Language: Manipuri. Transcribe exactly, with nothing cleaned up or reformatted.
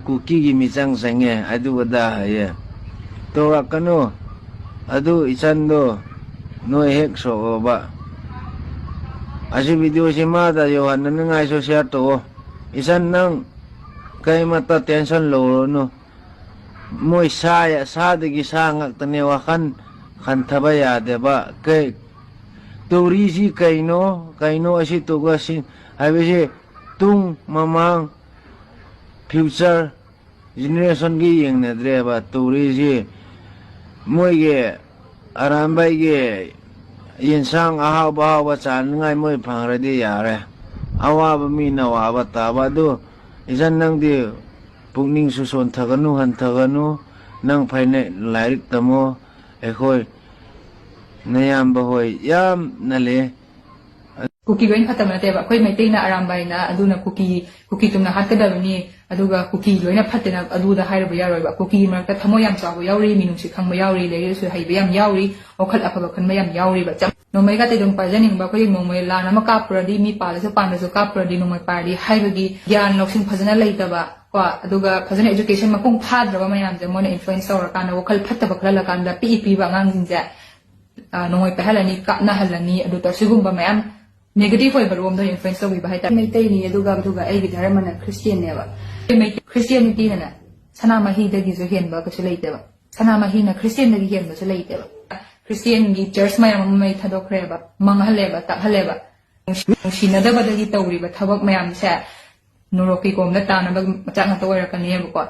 ꯀꯨꯀꯤꯒꯤ ꯃꯤꯆꯪ ꯆꯪꯉꯦ, ꯑꯗꯨ ꯑꯗꯥ ꯍꯥꯏꯌꯦ꯫ ꯇꯧꯔꯛꯀꯅꯨ꯫ ꯑꯗꯨ ꯏꯆꯟꯗꯣ ꯅꯣꯏ ꯍꯦꯛ ꯁꯣꯛꯑꯣꯕ꯫ ꯑꯁꯤ ꯚꯤꯗꯤꯑꯣꯁꯤ ꯃꯥꯗ ꯌꯧꯍꯟꯅꯅꯤꯡꯉꯥꯏꯁꯨ ꯁꯤꯌꯥꯔ ꯇꯧꯑꯣ꯫ ꯏꯆꯟ, ꯅꯪ ꯀꯔꯤꯃꯠꯇ ꯇꯦꯟꯁꯟ ꯂꯧꯔꯨꯅꯨ꯫ ꯃꯣꯏ ꯁꯥ, ꯁꯥꯗꯒꯤ ꯁꯥ ꯉꯥꯛꯇꯅꯦ, ꯋꯥꯈꯜ ꯈꯟꯊꯕ ꯌꯥꯗꯦꯕ꯫ ꯀꯩ, ꯇꯧꯔꯤꯁꯤ ꯀꯩꯅꯣ? ꯀꯩꯅꯣ ꯑꯁꯤ ꯇꯧꯒ ꯁꯤ ꯍꯥꯏꯕꯁꯤ ꯇꯨꯡ ꯃꯃꯥꯡ ꯐ꯭ꯌꯨꯆꯔ ꯖꯦꯅꯦꯔꯦꯁꯟꯒꯤ ꯌꯦꯡꯅꯗ꯭ꯔꯦꯕ ꯇꯧꯔꯤꯁꯤ꯫ ꯃꯣꯏꯒꯤ ꯑꯔꯥꯝꯕꯥꯏꯒꯤ ꯌꯦꯟꯁꯥꯡ ꯑꯍꯥꯎꯕ ꯑꯍꯥꯎꯕ ꯆꯥꯅꯤꯡꯉꯥꯏ ꯃꯣꯏ ꯐꯪꯈ꯭ꯔꯗꯤ ꯌꯥꯔꯦ꯫ ꯑꯋꯥꯕ ꯃꯤꯅ ꯑꯋꯥꯕ ꯇꯥꯕ꯫ ꯑꯗꯨ ꯏꯆꯟ, ꯅꯪꯗꯤ ꯄꯨꯛꯅꯤꯡꯁꯨ ꯁꯣꯟꯊꯒꯅꯨ, ꯍꯟꯊꯒꯅꯨ꯫ ꯅꯪ ꯐꯩꯅ ꯂꯥꯏꯔꯤꯛ ꯇꯝꯃꯣ꯫ ꯑꯩꯈꯣꯏ ꯅꯌꯥꯝꯕ ꯍꯣꯏ ꯌꯥꯝꯅ ꯂꯩ꯫ ꯀꯨꯀꯤ ꯂꯣꯏꯅ ꯐꯠꯇꯕ ꯅꯠꯇꯦꯕ꯫ ꯑꯩꯈꯣꯏ ꯃꯩꯇꯩꯅ ꯑꯔꯥꯝꯕꯥꯏꯅ ꯑꯗꯨꯅ ꯀꯨꯀꯤ, ꯀꯨꯀꯤ ꯇꯨꯝꯅ ꯍꯥꯠꯀꯗꯕꯅꯤ, ꯑꯗꯨꯒ ꯀꯨꯀꯤ ꯂꯣꯏꯅ ꯐꯠꯇꯦꯅ ꯑꯗꯨꯗ ꯍꯥꯏꯔꯨꯕ ꯌꯥꯔꯣꯏꯕ꯫ ꯀꯨꯀꯤꯒꯤ ꯃꯔꯛꯇ ꯊꯃꯣꯏ ꯌꯥꯝ ꯆꯥꯎꯕ ꯌꯥꯎꯔꯤ, ꯃꯤꯅꯨꯡꯁꯤ ꯈꯪꯕ ꯌꯥꯎꯔꯤ, ꯂꯥꯏꯔꯤꯛ ꯂꯥꯏꯁꯨ ꯍꯩꯕ ꯌꯥꯝ ꯌꯥꯎꯔꯤ, ꯋꯥꯈꯜ ꯑꯐꯕ ꯈꯟꯕ ꯌꯥꯝ ꯌꯥꯎꯔꯤꯕ꯫ ꯆꯞ-, ꯅꯣꯡꯃꯩꯒ ꯇꯩꯗꯨꯝ ꯄꯥꯏꯖꯅꯤꯡꯕ ꯑꯩꯈꯣꯏꯒꯤ ꯅꯣꯡꯃꯩ ꯂꯥꯟ ꯑꯃ ꯀꯥꯞꯄꯨꯔꯗꯤ, ꯃꯤ ꯄꯥꯜꯂꯁꯨ ꯄꯥꯟꯗ꯭ꯔꯁꯨ ꯀꯥꯞꯄꯨꯔꯗꯤ ꯅꯣꯡꯃꯩ ꯄꯥꯏꯔꯗꯤ ꯍꯥꯏꯕꯒꯤ ꯒ꯭ꯌꯥꯟ ꯂꯧꯁꯤꯡ ꯐꯖꯅ ꯂꯩꯇꯕ ꯀꯣ, ꯑꯗꯨꯒ ꯐꯖꯅ education ꯃꯄꯨꯡ ꯐꯥꯗ꯭ꯔꯕ ꯃꯌꯥꯝꯁꯦ ꯃꯣꯏꯅ influence ꯇꯧꯔꯀꯥꯟꯗ, ꯋꯥꯈꯜ ꯐꯠꯇꯕ ꯈꯜꯍꯜꯂꯀꯥꯟꯗ ꯄꯤꯛꯏ ꯄꯤꯕ ꯑꯉꯥꯡꯁꯤꯡꯁꯦ ꯑ, ꯅꯣꯡꯃꯩ ꯄꯥꯏꯍꯜꯂꯅꯤ, ꯀꯥꯞꯅꯍꯜꯂꯅꯤ, ꯑꯗꯨ ꯇꯧꯔ ꯁꯤꯒꯨꯝꯕ ꯃꯌꯥꯝ negative ꯑꯣꯏꯕ ꯔꯣꯝꯗ influence ꯇꯧꯕꯤꯕ ꯍꯥꯏꯇꯥꯔꯦ꯫ ꯃꯩꯇꯩꯅꯤ, ꯑꯗꯨꯒ, ꯑꯗꯨꯒ ꯑꯩꯒꯤ ꯙꯔꯃꯅ ꯈ꯭ꯔꯤꯁꯇꯤꯌꯟꯅꯦꯕ꯫ ꯃꯩ-, ꯈ꯭ꯔꯤꯁꯇꯤꯌꯥꯅꯤꯇꯤꯅꯅꯦ, ꯁꯅꯥꯃꯍꯤꯗꯒꯤꯁꯨ ꯍꯦꯟꯕ ꯀꯩꯁꯨ ꯂꯩꯇꯦꯕ꯫ ꯁꯅꯥꯃꯍꯤꯅ ꯈ꯭ꯔꯤꯁꯇꯤꯌꯟꯗꯒꯤ ꯍꯦꯟꯕꯁꯨ ꯂꯩꯇꯦꯕ꯫ ꯈ꯭ꯔꯤꯁꯇꯤꯌꯟꯒꯤ ꯆꯔꯆ ꯃꯌꯥꯝ ꯑꯃ ꯃꯩ ꯊꯥꯗꯣꯛꯈ꯭ꯔꯦꯕ, ꯃꯥꯡꯍꯜꯂꯦꯕ, ꯇꯥꯛꯍꯜꯂꯦꯕ꯫ ꯅꯨꯡꯁꯤ-, ꯅꯨꯡꯁꯤꯅꯗꯕꯗꯒꯤ ꯇꯧꯔꯤꯕ ꯊꯕꯛ ꯃꯌꯥꯝꯁꯦ ꯅꯣꯔꯣꯛꯀꯤ ꯀꯣꯝꯗ ꯇꯥꯅꯕ ꯃꯆꯥꯛ ꯉꯥꯛꯇ ꯑꯣꯏꯔꯛꯀꯅꯦꯕꯀꯣ꯫